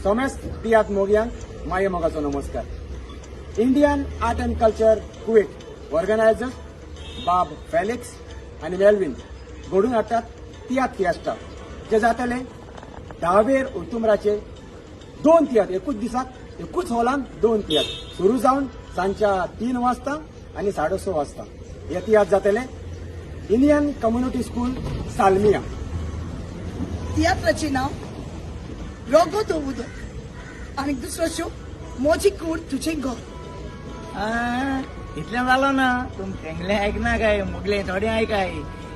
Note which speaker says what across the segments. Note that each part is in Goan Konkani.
Speaker 1: समेस्त तियात्र मोगयांक माये मोगाचो नमस्कार. Indian Art and Culture Kuwait organizers बाब फेलिक्स आनी मेल्विन घडून हाडटात तियात्र फिएस्टा, जे जातले 10वेर ऑक्टोबराचे. दोन तियात्र एकूच दिसाक, एकूच हॉलान दोन तियात्र, सुरू जावन सांजच्या 3 वाजता आनी 6:30 वाजता हे तियात्र जातले इंडियन कम्युनिटी स्कूल, सालमिया.
Speaker 2: तियात्राचें नांव रोगोत उदक आनी दुसरो शो मोजी कूड तुजें घर.
Speaker 3: इतलें जालो ना, तुम तेंगलें आयकना काय, मुगलें थोडें आयकाय.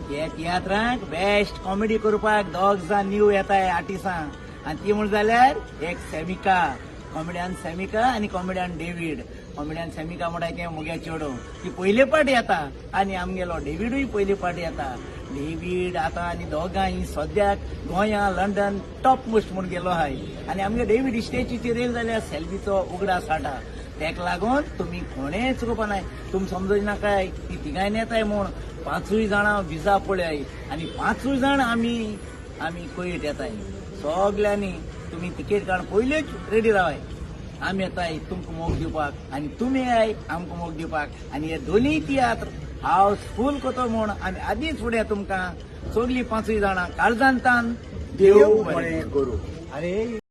Speaker 3: हे तियात्रांक बेस्ट कॉमेडी करपाक दोग जाण न्यू येताय आर्टिस्टां आनी ती म्हण जाल्यार एक सेमिका, कॉमेडियन सेमिका आनी कॉमेडियन डेवीड. कॉमेडियन सेमिका म्हणटा तें मुगे चेडूं, ती पयले पाट येता आनी आमगेलो डेविडूय पयले पाट येता. डेवीड आतां आनी दोगांय ही सद्याक गोंया, लंडन टॉप मोस्ट म्हूण गेलो आहाय. आनी आमगे डेवीड स्टेजीचेर येयलो जाल्यार सेल्फीचो उगडास हाडटा. तेका लागून तुमी कोणेय चुकोवपा नाय. तुमी समजूं नाकाय ती तिगांय येताय म्हूण. पांचूय जाणां विजा पळय आनी पांचूय जाण आमी कुवेट येताय. सगल्यांनी तुमी तिकेट काडून पयल्योच रेडी रावाय. आमी येताय तुमकां मोग दिवपाक आनी तुमी येयाय आमकां मोग दिवपाक. आनी हे दोनूय तियात्र हावस फूल कोतो म्हूण आमी आदींच फुडें तुमकां सगलीं पांचूय जाणां काळजान तान.
Speaker 1: देव बरें करूं.
Speaker 3: अरे.